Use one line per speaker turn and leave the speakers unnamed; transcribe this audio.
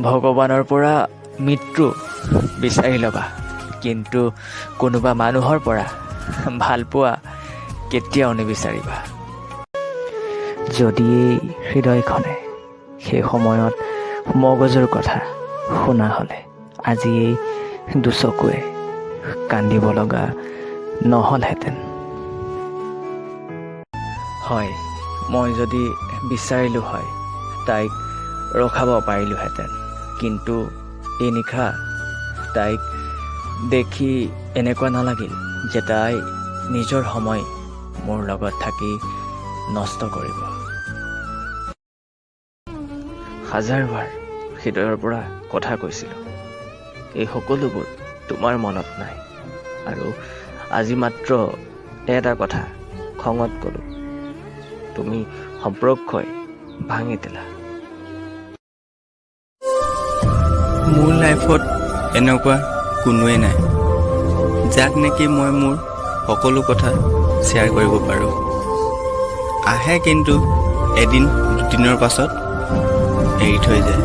ভগৱানৰ পৰা মৃত্যু বিচাৰি ল'বা, কিন্তু কোনোবা মানুহৰ পৰা ভালপোৱা কেতিয়াও নিবিচাৰিবা। যদি এই হৃদয়খনে সেই সময়ত মগজুৰ কথা শুনা হ'লে, আজি এই দুচকুৱে কান্দিব লগা নহ'লহেঁতেন। হয়, মই যদি বিচাৰিলোঁ হয়, তাইক ৰখাব পাৰিলোহেঁতেন। কিন্তু এই নিশা তাইক দেখি এনেকুৱা নালাগিল যে তাই নিজৰ সময় মোৰ লগত থাকি নষ্ট কৰিব। হাজাৰবাৰ হৃদয়ৰ পৰা কথা কৈছিলোঁ, এই সকলোবোৰ তোমাৰ মনত নাই। আৰু আজি মাত্ৰ এটা কথা খঙত ক'লোঁ, তুমি সম্পৰ্কই ভাঙি দিলা।
মোৰ লাইফত এনেকুৱা কোনোৱেই নাই, যাক নেকি মই মোৰ সকলো কথা শ্বেয়াৰ কৰিব পাৰোঁ। আহে, কিন্তু এদিন দুদিনৰ পাছত এৰি থৈ যায়।